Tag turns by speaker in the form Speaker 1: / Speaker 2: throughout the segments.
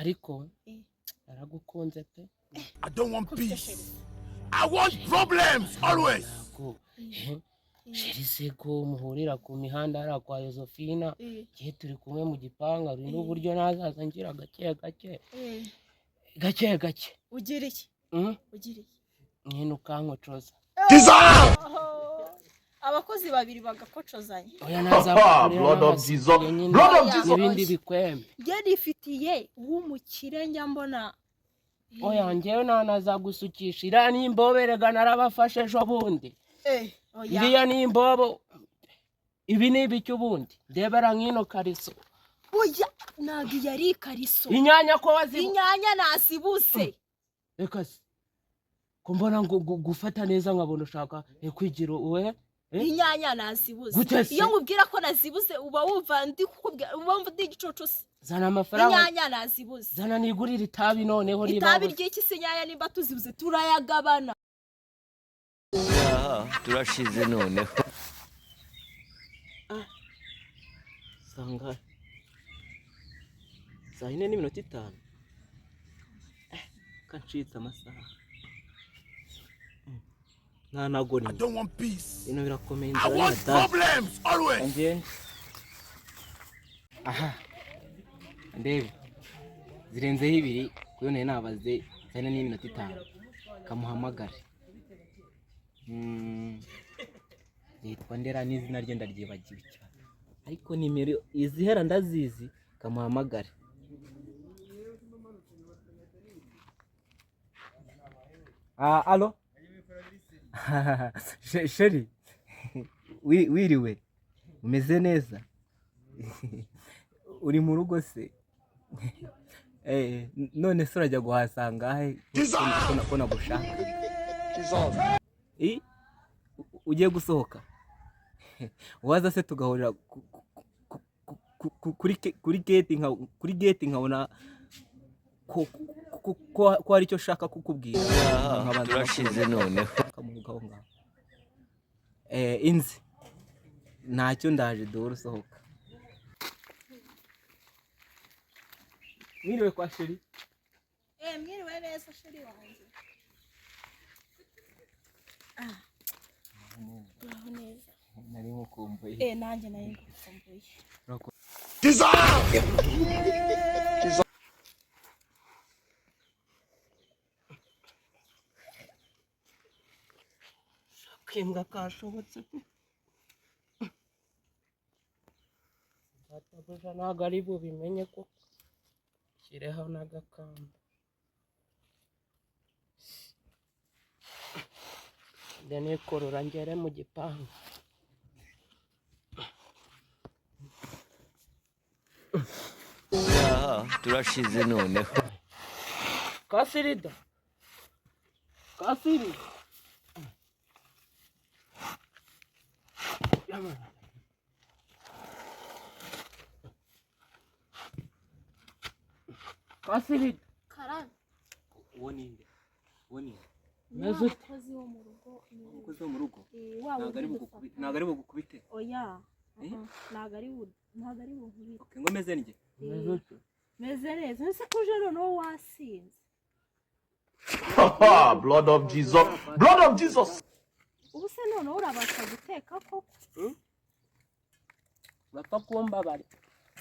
Speaker 1: Ariko
Speaker 2: Eh.
Speaker 1: naragukunze pe.
Speaker 3: I don't want
Speaker 2: Ko mfite
Speaker 3: peace.
Speaker 2: chéri.
Speaker 3: I want problems always.
Speaker 1: Ntabwo chéri se ko muhurira ku mihanda hariya kwa Yozefina, igihe turi kumwe mu gipangu, hari n'uburyo nazaza ngira gake gake, gake gake.
Speaker 2: Ugira iki?
Speaker 1: Mm?
Speaker 2: Ugira iki?
Speaker 1: Nyine ukankocoza.
Speaker 2: Abakozi babiri bagakocozanya.
Speaker 1: Oya, nazakugurira
Speaker 4: Blood of
Speaker 1: n'abasigaye
Speaker 4: Jesus.
Speaker 1: nyine
Speaker 4: Blood of
Speaker 2: Oya.
Speaker 4: Jesus.
Speaker 1: n'ibindi bikwembe.
Speaker 2: Njye nifitiye w'umukire njya mbona.
Speaker 1: Oya, njyewe ntanazagusukisha. Iriya ni imbobo erega, narabafashe ejo bundi.
Speaker 2: Oya.
Speaker 1: Iriya ni imbobo, ibi ni ibiki ubundi? Ndebera nk'ino kariso.
Speaker 2: Oya, ntabwo iyi ari ikariso.
Speaker 1: Inyanya ko wazibu
Speaker 2: Inyanya nazibuze.
Speaker 1: Reka se, ko mbona ngo gufata neza, nkabona ushaka kwigira uwe. Eh?
Speaker 2: Inyanya nazibuze.
Speaker 1: Gute se?
Speaker 2: Iyo nkubwira ko nazibuze, uba wumva ndi kukubwira, uba wumva ndi igicucu se?
Speaker 1: Zana amafaranga.
Speaker 2: Inyanya nazibuze.
Speaker 1: Zana nigurire itabi noneho niba
Speaker 2: Itabi
Speaker 1: wabuze.
Speaker 2: ry'iki se? Inyanya nimba tuzibuze turayagabana.
Speaker 5: Aha turashize noneho.
Speaker 6: Sanga saa 4:05. Kancitse amasaha. Nta nagoni.
Speaker 3: I don't want peace.
Speaker 6: Ibintu birakomeye.
Speaker 3: I
Speaker 6: Inzara
Speaker 3: want
Speaker 6: y'amatasi.
Speaker 3: problems always.
Speaker 6: Ngende aha ndebe zirenzeho ibiri kuyo nari nabaze saa 4:05, kamuhamagare. Yitwa Ndera n'izina rye ndaryibagiwe cyane, ariko nimero izihera ndazizi, kamuhamagare. Ah, allô chéri, wiriwe, umeze neza? Uri mu rugo se? None se urajya guhasanga he ko nagushaka? I? Ugiye gusohoka? Waza se tugahurira kuri gate, nkabona ko hari icyo shaka kukubwira,
Speaker 5: Aha
Speaker 6: nkabanza
Speaker 5: turashize noneho.
Speaker 6: nkamuvugaho ngaho. Inzi ntacyo, ndaje duhore usohoka. Mwiriwe kwa chéri.
Speaker 2: Mwiriwe neza, chéri wanjye. Ah, uraho neza?
Speaker 6: Nari nkukumbuye.
Speaker 2: Nanjye nari ngukumbuye.
Speaker 3: Jesus.
Speaker 1: Akembwa kashobotse pe. Databuja ntabwo ari bubimenye ko shyireho n'agakamba, njya nikurura ngere mu gipangu.
Speaker 5: Aha turashize noneho.
Speaker 1: Kasirida, kasiri. Yamana. Kasirida.
Speaker 2: Karame.
Speaker 6: Uwo ninde? Uwo ninde?
Speaker 2: Ni
Speaker 1: Meze
Speaker 2: wa
Speaker 1: ute?
Speaker 2: mukozi wo mu rugo
Speaker 6: Umukozi wo mu rugo?
Speaker 2: Wa
Speaker 6: Ntabwo ari
Speaker 2: wundi
Speaker 6: bugukubite?
Speaker 2: dufata.
Speaker 6: Ntabwo ari bugukubite?
Speaker 2: Oya.
Speaker 6: Eh?
Speaker 2: Ntabwo ari bunkubite.
Speaker 6: Okay, ngo meze njye.
Speaker 1: Meze ute?
Speaker 2: Meze neza. Ese ko uje noneho wasinze?
Speaker 4: Blood of Jesus. Blood of Jesus.
Speaker 2: Ubu se noneho urabasha guteka koko?
Speaker 1: Bapfa kumbabara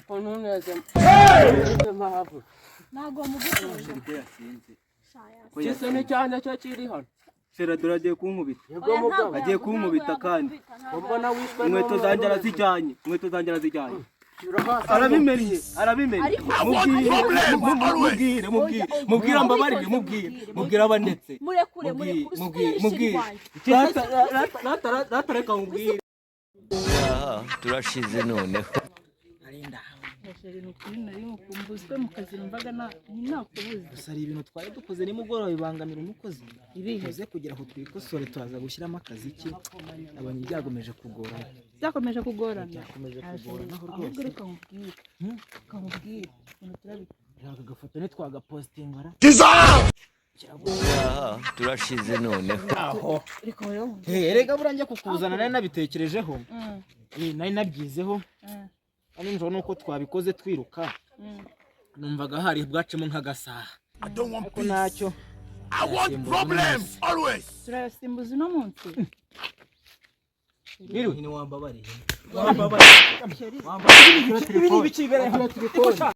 Speaker 1: ko ntuneze mpamvu.
Speaker 2: Ntabwo mugutoje.
Speaker 6: Chéri ko yasinze?
Speaker 2: Shaya.
Speaker 6: Ko
Speaker 1: Gisa
Speaker 6: yasinze?
Speaker 1: n'icyanjye cyo kiri hano.
Speaker 6: Chéri, dore agiye kunkubita.
Speaker 1: Yego mugabo.
Speaker 6: Agiye kunkubita kandi.
Speaker 1: Mbona wishwe.
Speaker 6: Inkweto zanjye arazijyanye, inkweto zanjye arazijyanye, arabimennye, arabimennye.
Speaker 2: Ariko-
Speaker 6: Mubwire.
Speaker 3: Problems always.
Speaker 6: Mubwire, mubwire, mubwire, ambabarire, mubwire, mubwire abanetse.
Speaker 2: Murekure.
Speaker 6: Mubwire.
Speaker 2: Murekure.
Speaker 6: Mubwire,
Speaker 2: Usukure.
Speaker 6: mubwire.
Speaker 2: Wanjye.
Speaker 6: Rata, rata, rata, reka mubwire.
Speaker 5: Aha turashize noneho.
Speaker 7: Chéri, ni ukuri nari mukumbuzwe mu kazi, numvaga nakubuze.
Speaker 8: Gusa hari ibintu twari dukoze nimugoroba bibangamira umukozi.
Speaker 7: Ibihe?
Speaker 8: Tuze kugira ngo twikosore, turaza gushyiramo akaziki, abonye byagomeje kugorana.
Speaker 7: Byakomeje kugorana?
Speaker 8: Byakomeje kugoranaho
Speaker 7: Ahubwo
Speaker 8: rwose.
Speaker 7: reka nkubwire, reka nkubwire ukuntu turabi
Speaker 8: Aka gafoto ntitwagapositinga ra?
Speaker 3: Jesus.
Speaker 5: Aha turashize noneho.
Speaker 8: Aho.
Speaker 7: Reka rero nkubwire.
Speaker 8: Erega buriya njya kukuzana nari nabitekerejeho. Nari nabyizeho. Nijoro nuko twabikoze twiruka. Numvaga hari bwacemo nk'agasaha.
Speaker 3: I don't want
Speaker 8: Ariko
Speaker 3: peace.
Speaker 8: ntacyo.
Speaker 3: I want
Speaker 8: Yasimbuza uno
Speaker 3: problems
Speaker 8: munsi.
Speaker 3: always.
Speaker 7: Turayasimbuza uno munsi.
Speaker 8: Biriwe.
Speaker 6: Nyine wambabariye.
Speaker 8: Wambabariye. Ibi ni ibiki bibereye hano?